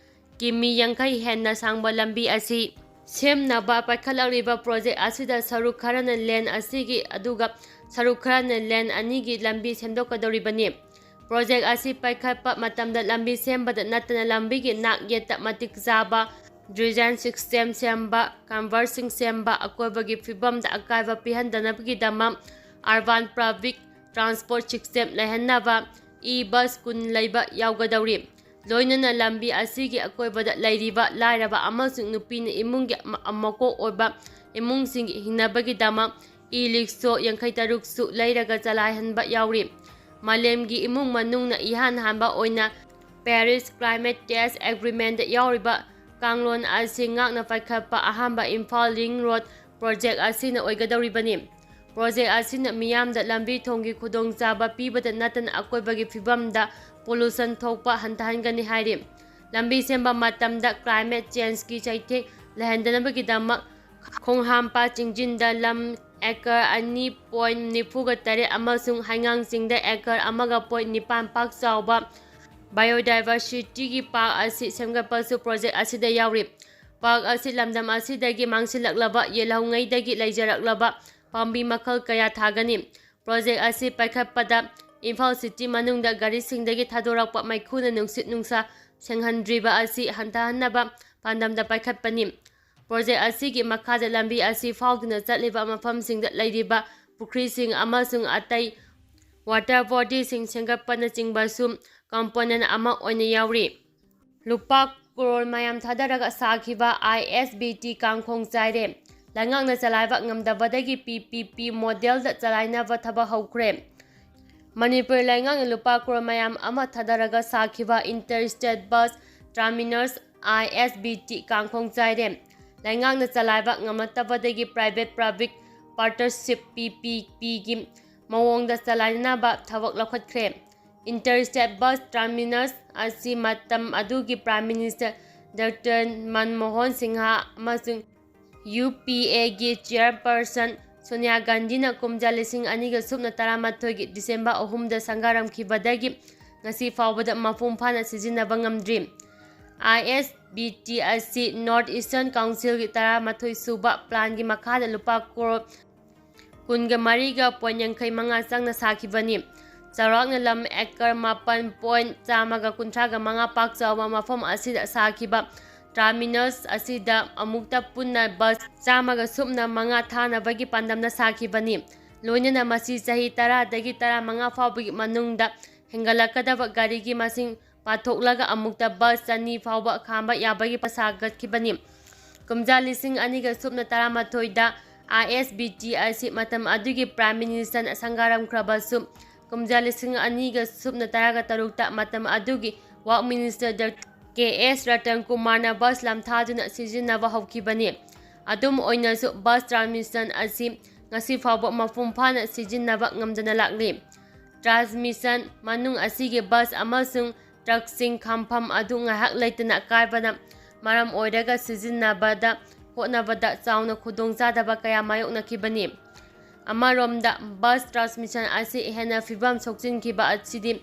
ꯀꯤꯃꯤ ꯌꯥꯡꯈꯩ ꯍꯦꯟꯅ ꯁꯥꯡꯕ ꯂꯝꯕꯤ ꯑꯁꯤ ꯁꯦꯝꯅꯕ ꯄꯥꯏꯈꯠꯂꯛꯂꯤꯕ project ꯑꯁꯤꯗ ꯁꯔꯨꯛ ꯈꯔꯅ lane ꯑꯁꯤꯒꯤ, ꯑꯗꯨꯒ ꯁꯔꯨꯛ ꯈꯔꯅ lane ꯑꯅꯤꯒꯤ ꯂꯝꯕꯤ ꯁꯦꯝꯗꯣꯛꯀꯗꯧꯔꯤꯕꯅꯤ꯫ Project ꯑꯁꯤ ꯄꯥꯏꯈꯠꯄ ꯃꯇꯝꯗ ꯂꯝꯕꯤ ꯁꯦꯝꯕꯗ ꯅꯠꯇꯅ ꯂꯝꯕꯤꯒꯤ ꯅꯥꯛ ꯌꯦꯠꯇ ꯃꯇꯤꯛ ꯆꯥꯕ drainage system ꯁꯦꯝꯕ, culvertꯁꯤꯡ ꯁꯦꯝꯕ, ꯑꯀꯣꯏꯕꯒꯤ ꯐꯤꯕꯝꯗ ꯑꯀꯥꯏꯕ ꯄꯤꯍꯟꯗꯅꯕꯒꯤꯗꯃꯛ urban public transport system ꯂꯩꯍꯟꯅꯕ e-bus ꯀꯨꯟ ꯂꯩꯕ ꯌꯥꯎꯒꯗꯧꯔꯤ꯫ ꯂꯣꯏꯅꯅ ꯂꯝꯕꯤ ꯑꯁꯤꯒꯤ ꯑꯀꯣꯏꯕꯗ ꯂꯩꯔꯤꯕ ꯂꯥꯏꯔꯕ ꯑꯃꯁꯨꯡ ꯅꯨꯄꯤꯅ ꯏꯃꯨꯡꯒꯤ ꯃ-, ꯃꯀꯣꯛ ꯑꯣꯏꯕ ꯏꯃꯨꯡꯁꯤꯡꯒꯤ ꯍꯤꯡꯅꯕꯒꯤꯗꯃꯛ e-rickshaw ꯌꯥꯡꯈꯩ ꯇꯔꯨꯛꯁꯨ ꯂꯩꯔꯒ ꯆꯂꯥꯏꯍꯟꯕ ꯌꯥꯎꯔꯤ꯫ ꯃꯥꯂꯦꯝꯒꯤ ꯏꯃꯨꯡ ꯃꯅꯨꯡꯅ ꯏꯍꯥꯟ ꯍꯥꯟꯕ ꯑꯣꯏꯅ Paris Climate Change Agreementꯗ ꯌꯥꯎꯔꯤꯕ ꯀꯥꯡꯂꯣꯟ ꯑꯁꯤ ꯉꯥꯛꯅ ꯄꯥꯏꯈꯠꯄ ꯑꯍꯥꯟꯕ ꯏꯝꯐꯥꯜ ring road project ꯑꯁꯤꯅ ꯑꯣꯏꯒꯗꯧꯔꯤꯕꯅꯤ꯫ Project ꯑꯁꯤꯅ ꯃꯤꯌꯥꯝꯗ ꯂꯝꯕꯤ ꯊꯣꯡꯒꯤ ꯈꯨꯗꯣꯡꯆꯥꯕ ꯄꯤꯕꯗ ꯅꯠꯇꯅ ꯑꯀꯣꯏꯕꯒꯤ ꯐꯤꯕꯝꯗ pollution ꯊꯣꯛꯄ ꯍꯟꯊꯍꯟꯒꯅꯤ ꯍꯥꯏꯔꯤ꯫ ꯂꯝꯕꯤ ꯁꯦꯝꯕ ꯃꯇꯝꯗ climate changeꯀꯤ ꯆꯩꯊꯦꯡ ꯂꯩꯍꯟꯗꯅꯕꯒꯤꯗꯃꯛ ꯈꯣꯡꯍꯥꯝꯄꯥꯠ ꯆꯤꯡꯖꯤꯟꯗ ꯂꯝ acre ꯑꯅꯤ point ꯅꯤꯐꯨꯒ ꯇꯔꯦꯠ ꯑꯃꯁꯨꯡ ꯍꯩꯉꯥꯡ ꯆꯤꯡꯗ acre ꯑꯃꯒ point ꯅꯤꯄꯥꯟ ꯄꯥꯛ ꯆꯥꯎꯕ biodiversityꯒꯤ park ꯑꯁꯤ ꯁꯦꯝꯒꯠꯄꯁꯨ project ꯑꯁꯤꯗ ꯌꯥꯎꯔꯤ꯫ Park ꯑꯁꯤ ꯂꯝꯗꯝ ꯑꯁꯤꯗꯒꯤ ꯃꯥꯡꯁꯤꯜꯂꯛꯂꯕ ꯌꯦꯜꯍꯧꯉꯩꯗꯒꯤ ꯂꯩꯖꯔꯛꯂꯕ ꯄꯥꯝꯕꯤ ꯃꯈꯜ ꯀꯌꯥ ꯊꯥꯒꯅꯤ꯫ Project ꯑꯁꯤ ꯄꯥꯏꯈꯠꯄꯗ ꯏꯝꯐꯥꯜ city ꯃꯅꯨꯡꯗ ꯒꯥꯔꯤꯁꯤꯡꯗꯒꯤ ꯊꯥꯗꯣꯔꯛꯄ ꯃꯩꯈꯨꯅ ꯅꯨꯡꯁꯤꯠ ꯅꯨꯡꯁꯥ ꯁꯦꯡꯍꯟꯗ꯭ꯔꯤꯕ ꯑꯁꯤ ꯍꯟꯊꯍꯟꯅꯕ ꯄꯥꯟꯗꯝꯗ ꯄꯥꯏꯈꯠꯄꯅꯤ꯫ Project ꯑꯁꯤꯒꯤ ꯃꯈꯥꯗ ꯂꯝꯕꯤ ꯑꯁꯤ ꯐꯥꯎꯗꯨꯅ ꯆꯠꯂꯤꯕ ꯃꯐꯝꯁꯤꯡꯗ ꯂꯩꯔꯤꯕ ꯄꯨꯈ꯭ꯔꯤꯁꯤꯡ ꯑꯃꯁꯨꯡ ꯑꯇꯩ water bodyꯁꯤꯡ ꯁꯦꯝꯒꯠꯄꯅꯆꯤꯡꯕꯁꯨ component ꯑꯃ ꯑꯣꯏꯅ ꯌꯥꯎꯔꯤ꯫ ꯂꯨꯄꯥ ꯀ꯭ꯔꯣꯔ ꯃꯌꯥꯝ ꯊꯥꯗꯔꯒ ꯁꯥꯈꯤꯕ ISBT ꯀꯥꯡꯈꯣꯡ ꯆꯥꯏꯔꯦ꯫ ꯂꯩꯉꯥꯛꯅ ꯆꯂꯥꯏꯕ ꯉꯝꯗꯕꯗꯒꯤ PPP modelꯗ ꯆꯂꯥꯏꯅꯕ ꯊꯕꯛ ꯍꯧꯈ꯭ꯔꯦ꯫ ꯃꯅꯤꯄꯨꯔ ꯂꯩꯉꯥꯛꯅ ꯂꯨꯄꯥ ꯀ꯭ꯔꯣꯔ ꯃꯌꯥꯝ ꯑꯃ ꯊꯥꯗꯔꯒ ꯁꯥꯈꯤꯕ inter-state bus Terminus I S B T ꯀꯥꯡꯈꯣꯡ ꯆꯥꯏꯔꯦ꯫ ꯂꯩꯉꯥꯛꯅ ꯆꯂꯥꯏꯕ ꯉꯝꯂꯛꯇꯕꯗꯒꯤ Private Public Partnership, P P P ꯒꯤ ꯃꯑꯣꯡꯗ ꯆꯂꯥꯏꯅꯅꯕ ꯊꯕꯛ ꯂꯧꯈꯠꯈ꯭ꯔꯦ꯫ Interstate Bus Terminus ꯑꯁꯤ ꯃꯇꯝ ꯑꯗꯨꯒꯤ Prime Minister Doctor Manmohan Singh ꯑꯃꯁꯨꯡ U P A ꯒꯤ Chairperson ꯁꯣꯅꯤꯌꯥ ꯒꯥꯟꯙꯤꯅ ꯀꯨꯝꯖꯥ ꯂꯤꯁꯤꯡ ꯑꯅꯤꯒ ꯁꯨꯞꯅ ꯇꯔꯥꯃꯥꯊꯣꯏꯒꯤ December ꯑꯍꯨꯝꯗ ꯁꯪꯒꯥꯔꯝꯈꯤꯕꯗꯒꯤ ꯉꯁꯤ ꯐꯥꯎꯕꯗ ꯃꯄꯨꯡ ꯐꯥꯅ ꯁꯤꯖꯤꯟꯅꯕ ꯉꯝꯗ꯭ꯔꯤ꯫ I S B T ꯑꯁꯤ North Eastern Council ꯒꯤ ꯇꯔꯥꯃꯥꯊꯣꯏ ꯁꯨꯕ plan ꯒꯤ ꯃꯈꯥꯗ ꯂꯨꯄꯥ ꯀ꯭ꯔꯣꯔ ꯀꯨꯟꯒ ꯃꯔꯤꯒ ꯄꯣꯏꯟ ꯌꯥꯡꯈꯩ ꯃꯉꯥ ꯆꯪꯅ ꯁꯥꯈꯤꯕꯅꯤ꯫ ꯆꯥꯎꯔꯥꯛꯅ ꯂꯝ acre ꯃꯥꯄꯟ ꯄꯣꯏꯟ ꯆꯥꯝꯃꯒ ꯀꯨꯟꯊ꯭ꯔꯥꯒ ꯃꯉꯥ ꯄꯥꯛ ꯆꯥꯎꯕ ꯃꯐꯝ ꯑꯁꯤꯗ ꯁꯥꯈꯤꯕ terminus ꯑꯁꯤꯗ ꯑꯃꯨꯛꯇ ꯄꯨꯟꯅ bus ꯆꯥꯝꯃꯒ ꯁꯨꯞꯅ ꯃꯉꯥ ꯊꯥꯅꯕꯒꯤ ꯄꯥꯟꯗꯝꯅ ꯁꯥꯈꯤꯕꯅꯤ꯫ ꯂꯣꯏꯅꯅ ꯃꯁꯤ ꯆꯍꯤ ꯇꯔꯥꯗꯒꯤ ꯇꯔꯥꯃꯉꯥ ꯐꯥꯎꯕꯒꯤ ꯃꯅꯨꯡꯗ ꯍꯦꯟꯒꯠꯂꯛꯀꯗꯕ ꯒꯥꯔꯤꯒꯤ ꯃꯁꯤꯡ ꯄꯥꯊꯣꯛꯂꯒ ꯑꯃꯨꯛꯇ bus ꯆꯅꯤ ꯐꯥꯎꯕ ꯈꯥꯝꯕ ꯌꯥꯕꯒꯤ ꯄ-, ꯁꯥꯒꯠꯈꯤꯕꯅꯤ꯫ ꯀꯨꯝꯖꯥ ꯂꯤꯁꯤꯡ ꯑꯅꯤꯒ ꯁꯨꯞꯅ ꯇꯔꯥꯃꯥꯊꯣꯏꯗ I S B T ꯑꯁꯤ ꯃꯇꯝ ꯑꯗꯨꯒꯤ Prime Minister ꯅ ꯁꯪꯒꯥꯔꯝꯈ꯭ꯔꯕꯁꯨ, ꯀꯨꯝꯖꯥ ꯂꯤꯁꯤꯡ ꯑꯅꯤꯒ ꯁꯨꯞꯅ ꯇꯔꯥꯒ ꯇꯔꯨꯛꯇ ꯃꯇꯝ ꯑꯗꯨꯒꯤ Work Minister Doctor K S Ratan ꯀꯨꯃꯥꯔꯅ bus ꯂꯝꯊꯥꯗꯨꯅ ꯁꯤꯖꯤꯟꯅꯕ ꯍꯧꯈꯤꯕꯅꯤ꯫ ꯑꯗꯨꯝ ꯑꯣꯏꯅꯁꯨ, bus transmission ꯑꯁꯤ ꯉꯁꯤ ꯐꯥꯎꯕ ꯃꯄꯨꯡ ꯐꯥꯅ ꯁꯤꯖꯤꯟꯅꯕ ꯉꯝꯗꯅ ꯂꯥꯛꯂꯤ꯫ Transmission ꯃꯅꯨꯡ ꯑꯁꯤꯒꯤ bus ꯑꯃꯁꯨꯡ truck ꯁꯤꯡ ꯈꯥꯝꯐꯝ ꯑꯗꯨ ꯉꯥꯏꯍꯥꯛ ꯂꯩꯇꯅ ꯀꯥꯏꯕꯅ ꯃꯔꯝ ꯑꯣꯏꯔꯒ ꯁꯤꯖꯤꯟꯅꯕꯗ ꯍꯣꯠꯅꯕꯗ ꯆꯥꯎꯅ ꯈꯨꯗꯣꯡꯆꯥꯗꯕ ꯀꯌꯥ ꯃꯥꯌꯣꯛꯅꯈꯤꯕꯅꯤ꯫ ꯑꯃꯔꯣꯝꯗ, bus transmission ꯑꯁꯤ ꯍꯦꯟꯅ ꯐꯤꯕꯝ ꯁꯣꯛꯆꯤꯟꯈꯤꯕ ꯑꯁꯤꯗꯤ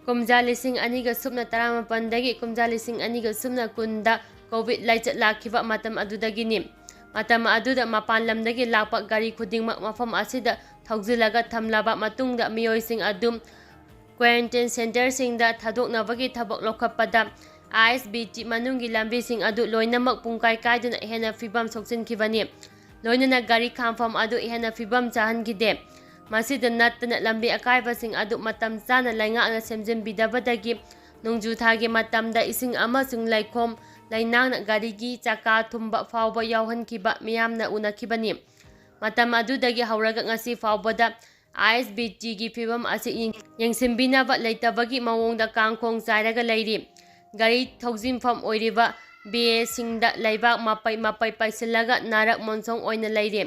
ꯀꯨꯝꯖꯥ ꯂꯤꯁꯤꯡ ꯑꯅꯤꯒ ꯁꯨꯞꯅ ꯇꯔꯥꯃꯥꯄꯟꯗꯒꯤ ꯀꯨꯝꯖꯥ ꯂꯤꯁꯤꯡ ꯑꯅꯤꯒ ꯁꯨꯞꯅ ꯀꯨꯟꯗ COVID ꯂꯥꯏꯆꯠ ꯂꯥꯛꯈꯤꯕ ꯃꯇꯝ ꯑꯗꯨꯗꯒꯤꯅꯤ꯫ ꯃꯇꯝ ꯑꯗꯨꯗ ꯃꯄꯥꯟ ꯂꯝꯗꯒꯤ ꯂꯥꯛꯄ ꯒꯥꯔꯤ ꯈꯨꯗꯤꯡꯃꯛ ꯃꯐꯝ ꯑꯁꯤꯗ ꯊꯧꯖꯤꯜꯂꯒ ꯊꯝꯂꯕ ꯃꯇꯨꯡꯗ, ꯃꯤꯑꯣꯏꯁꯤꯡ ꯑꯗꯨ quarantine centre ꯁꯤꯡꯗ ꯊꯥꯗꯣꯛꯅꯕꯒꯤ ꯊꯕꯛ ꯂꯧꯈꯠꯄꯗ I S B T ꯃꯅꯨꯡꯒꯤ ꯂꯝꯕꯤꯁꯤꯡ ꯑꯗꯨ ꯂꯣꯏꯅꯃꯛ ꯄꯨꯡꯀꯥꯏ ꯀꯥꯏꯗꯨꯅ ꯍꯦꯟꯅ ꯐꯤꯕꯝ ꯁꯣꯛꯆꯤꯟꯈꯤꯕꯅꯤ꯫ ꯂꯣꯏꯅꯅ ꯒꯥꯔꯤ ꯈꯥꯝꯐꯝ ꯑꯗꯨ ꯍꯦꯟꯅ ꯐꯤꯕꯝ ꯆꯥꯍꯟꯈꯤꯗꯦ꯫ ꯃꯁꯤꯗ ꯅꯠꯇꯅ, ꯂꯝꯕꯤ ꯑꯀꯥꯏꯕꯁꯤꯡ ꯑꯗꯨ ꯃꯇꯝ ꯆꯥꯅ ꯂꯩꯉꯥꯛꯅ ꯁꯦꯝꯖꯤꯟꯕꯤꯗꯕꯗꯒꯤ ꯅꯣꯡꯖꯨ ꯊꯥꯒꯤ ꯃꯇꯝꯗ ꯏꯁꯤꯡ ꯑꯃꯁꯨꯡ ꯂꯩꯈꯣꯝ ꯂꯩꯅꯥꯡꯅ ꯒꯥꯔꯤꯒꯤ ꯆꯀꯥ ꯊꯨꯝꯕ ꯐꯥꯎꯕ ꯌꯥꯎꯍꯟꯈꯤꯕ ꯃꯤꯌꯥꯝꯅ ꯎꯅꯈꯤꯕꯅꯤ꯫ ꯃꯇꯝ ꯑꯗꯨꯗꯒꯤ ꯍꯧꯔꯒ ꯉꯁꯤ ꯐꯥꯎꯕꯗ I S B T ꯒꯤ ꯐꯤꯕꯝ ꯑꯁꯤ ꯌꯦꯡ-, ꯌꯦꯡꯁꯤꯟꯕꯤꯅꯕ ꯂꯩꯇꯕꯒꯤ ꯃꯑꯣꯡꯗ ꯀꯥꯡꯈꯣꯡ ꯆꯥꯏꯔꯒ ꯂꯩꯔꯤ꯫ ꯒꯥꯔꯤ ꯊꯧꯖꯤꯟꯐꯝ ꯑꯣꯏꯔꯤꯕ ꯕꯦꯁꯤꯡꯗ ꯂꯩꯕꯥꯛ ꯃꯄꯩ ꯃꯄꯩ ꯄꯩꯁꯤꯜꯂꯒ ꯅꯥꯔꯛ ꯃꯣꯟꯁꯣꯡ ꯑꯣꯏꯅ ꯂꯩꯔꯤ꯫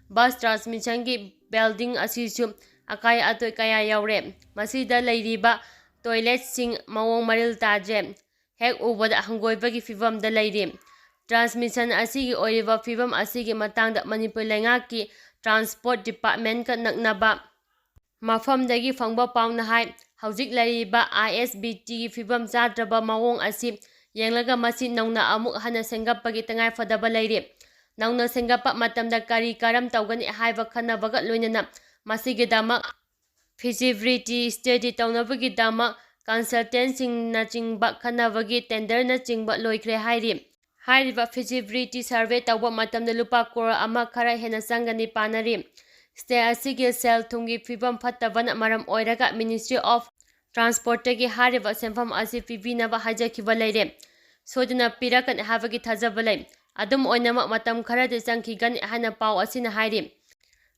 ꯕꯁ ꯇ꯭ꯔꯥꯟꯁꯃꯤꯁꯟꯒꯤ ꯕꯤꯜꯗꯤꯡ ꯑꯁꯤꯁꯨ ꯑꯀꯥꯏ ꯑꯇꯣꯏ ꯀꯌꯥ ꯌꯥꯎꯔꯦ꯫ ꯃꯁꯤꯗ ꯂꯩꯔꯤꯕ ꯇꯣꯏꯂꯦꯠꯁꯤꯡ ꯃꯑꯣꯡ ꯃꯔꯤꯜ ꯇꯥꯗ꯭ꯔꯦ꯫ ꯍꯦꯛ ꯎꯕꯗ ꯍꯪꯒꯣꯏꯕꯒꯤ ꯐꯤꯕꯝꯗ ꯂꯩꯔꯤ꯫ ꯇ꯭ꯔꯥꯟꯁꯃꯤꯁꯟ ꯑꯁꯤꯒꯤ ꯑꯣꯏꯔꯤꯕ ꯐꯤꯕꯝ ꯑꯁꯤꯒꯤ ꯃꯇꯥꯡꯗ ꯃꯅꯤꯄꯨꯔ ꯂꯩꯉꯥꯛꯀꯤ ꯇ꯭ꯔꯥꯟꯁꯄꯣꯔꯠ ꯗꯤꯄꯥꯔꯠꯃꯦꯟꯠꯀ ꯅꯛꯅꯕ ꯃꯐꯝꯗꯒꯤ ꯐꯪꯕ ꯄꯥꯎꯅ ꯍꯥꯏ, ꯍꯧꯖꯤꯛ ꯂꯩꯔꯤꯕ ꯑꯥꯏ ꯑꯦꯁ ꯕꯤ ꯇꯤꯒꯤ ꯐꯤꯕꯝ ꯆꯥꯗ꯭ꯔꯕ ꯃꯑꯣꯡ ꯑꯁꯤ ꯌꯦꯡꯂꯒ ꯃꯁꯤ ꯅꯧꯅ ꯑꯃꯨꯛ ꯍꯟꯅ ꯁꯦꯝꯒꯠꯄꯒꯤ ꯇꯉꯥꯏꯐꯗꯕ ꯂꯩꯔꯤ꯫ ꯅꯧꯅ ꯁꯦꯝꯒꯠꯄ ꯃꯇꯝꯗ ꯀꯔꯤ ꯀꯔꯝ ꯇꯧꯒꯅꯤ ꯍꯥꯏꯕ ꯈꯟꯅꯕꯒ ꯂꯣꯏꯅꯅ ꯃꯁꯤꯒꯤꯗꯃꯛ feasibility study ꯇꯧꯅꯕꯒꯤꯗꯃꯛ ꯀꯟꯁꯜꯇꯦꯟꯁꯤꯡꯅꯆꯤꯡꯕ ꯈꯟꯅꯕꯒꯤ ꯇꯦꯟꯗꯔꯅꯆꯤꯡꯕ ꯂꯣꯏꯈ꯭ꯔꯦ ꯍꯥꯏꯔꯤ꯫ ꯍꯥꯏꯔꯤꯕ feasibility survey ꯇꯧꯕ ꯃꯇꯝꯗ ꯂꯨꯄꯥ ꯀ꯭ꯔꯣꯔ ꯑꯃ ꯈꯔ ꯍꯦꯟꯅ ꯆꯪꯒꯅꯤ ꯄꯥꯅꯔꯤ꯫ ꯁ꯭ꯇꯦꯠ ꯑꯁꯤꯒꯤ ꯁꯦꯜ ꯊꯨꯝꯒꯤ ꯐꯤꯕꯝ ꯐꯠꯇꯕꯅ ꯃꯔꯝ ꯑꯣꯏꯔꯒ Ministry of Transportꯇꯒꯤ ꯍꯥꯏꯔꯤꯕ ꯁꯦꯟꯐꯝ ꯑꯁꯤ ꯄꯤꯕꯤꯅꯕ ꯍꯥꯏꯖꯈꯤꯕ ꯂꯩꯔꯦ꯫ ꯁꯣꯏꯗꯅ ꯄꯤꯔꯛꯀꯅꯤ ꯍꯥꯏꯕꯒꯤ ꯊꯥꯖꯕ ꯂꯩ꯫ ꯑꯗꯨꯝ ꯑꯣꯏꯅꯃꯛ, ꯃꯇꯝ ꯈꯔꯗꯤ ꯆꯪꯈꯤꯒꯅꯤ ꯍꯥꯏꯅ ꯄꯥꯎ ꯑꯁꯤꯅ ꯍꯥꯏꯔꯤ꯫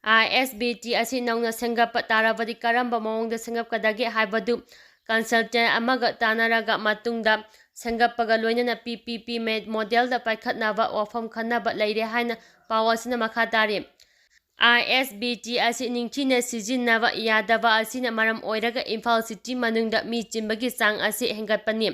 ꯑꯥꯏ ꯑꯦꯁ ꯕꯤ ꯇꯤ ꯑꯁꯤ ꯅꯧꯅ ꯁꯦꯝꯒꯠꯄ ꯇꯥꯔꯕꯗꯤ ꯀꯔꯝꯕ ꯃꯑꯣꯡꯗ ꯁꯦꯝꯒꯠꯀꯗꯒꯦ ꯍꯥꯏꯕꯗꯨ ꯀꯟꯁꯜꯇꯦꯟ ꯑꯃꯒ ꯇꯥꯟꯅꯔꯒ ꯃꯇꯨꯡꯗ ꯁꯦꯝꯒꯠꯄꯒ ꯂꯣꯏꯅꯅ ꯄꯤ ꯄꯤ ꯄꯤ ꯃꯦ-, ꯃꯣꯗꯦꯜꯗ ꯄꯥꯏꯈꯠꯅꯕ ꯋꯥꯐꯝ ꯈꯟꯅꯕ ꯂꯩꯔꯦ ꯍꯥꯏꯅ ꯄꯥꯎ ꯑꯁꯤꯅ ꯃꯈꯥ ꯇꯥꯔꯤ꯫ ꯑꯥꯏ ꯑꯦꯁ ꯕꯤ ꯇꯤ ꯑꯁꯤ ꯅꯤꯡꯊꯤꯅ ꯁꯤꯖꯤꯟꯅꯕ ꯌꯥꯗꯕ ꯑꯁꯤꯅ ꯃꯔꯝ ꯑꯣꯏꯔꯒ ꯏꯝꯐꯥꯜ ꯁꯤꯇꯤ ꯃꯅꯨꯡꯗ ꯃꯤ ꯆꯤꯟꯕꯒꯤ ꯆꯥꯡ ꯑꯁꯤ ꯍꯦꯟꯒꯠꯄꯅꯤ꯫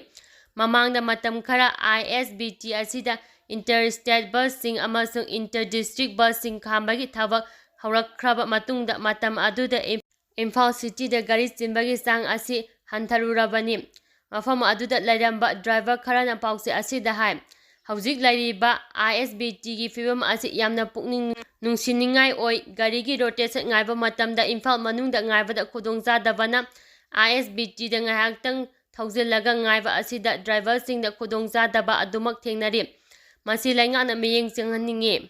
ꯃꯃꯥꯡꯗ ꯃꯇꯝ ꯈꯔ ꯑꯥꯏ ꯑꯦꯁ ꯕꯤ ꯇꯤ ꯑꯁꯤꯗ ꯏꯟꯇꯔ ꯁ꯭ꯇꯦꯠ ꯕꯁꯁꯤꯡ ꯑꯃꯁꯨꯡ ꯏꯟꯇꯔ ꯗꯤꯁꯇ꯭ꯔꯤꯛ ꯕꯁꯁꯤꯡ ꯈꯥꯝꯕꯒꯤ ꯊꯕꯛ ꯍꯧꯔꯛꯈ꯭ꯔꯕ ꯃꯇꯨꯡꯗ ꯃꯇꯝ ꯑꯗꯨꯗ ꯏꯝ-, ꯏꯝꯐꯥꯜ ꯁꯤꯇꯤꯗ ꯒꯥꯔꯤ ꯆꯤꯟꯕꯒꯤ ꯆꯥꯡ ꯑꯁꯤ ꯍꯟꯊꯔꯨꯔꯕꯅꯤ꯫ ꯃꯐꯝ ꯑꯗꯨꯗ ꯂꯩꯔꯝꯕ ꯗ꯭ꯔꯥꯏꯚꯔ ꯈꯔꯅ ꯄꯥꯎꯆꯦ ꯑꯁꯤꯗ ꯍꯥꯏ, ꯍꯧꯖꯤꯛ ꯂꯩꯔꯤꯕ ꯑꯥꯏ ꯑꯦꯁ ꯕꯤ ꯇꯤꯒꯤ ꯐꯤꯕꯝ ꯑꯁꯤ ꯌꯥꯝꯅ ꯄꯨꯛꯅꯤꯡ ꯅꯨꯡꯁꯤꯅꯤꯡꯉꯥꯏ ꯑꯣꯏ꯫ ꯒꯥꯔꯤꯒꯤ ꯔꯣꯇꯦꯁꯟ ꯉꯥꯏꯕ ꯃꯇꯝꯗ ꯏꯝꯐꯥꯜ ꯃꯅꯨꯡꯗ ꯉꯥꯏꯕꯗ ꯈꯨꯗꯣꯡꯆꯥꯗꯕꯅ ꯑꯥꯏ ꯑꯦꯁ ꯕꯤ ꯇꯤꯗ ꯉꯥꯏꯍꯥꯛꯇꯪ ꯊꯧꯖꯤꯜꯂꯒ ꯉꯥꯏꯕ ꯑꯁꯤꯗ ꯗ꯭ꯔꯥꯏꯚꯔꯁꯤꯡꯗ ꯈꯨꯗꯣꯡꯆꯥꯗꯕ ꯑꯗꯨꯃꯛ ꯊꯦꯡꯅꯔꯤ꯫ ꯃꯁꯤ ꯂꯩꯉꯥꯛꯅ ꯃꯤꯠꯌꯦꯡ ꯆꯪꯍꯟꯅꯤꯡꯏ꯫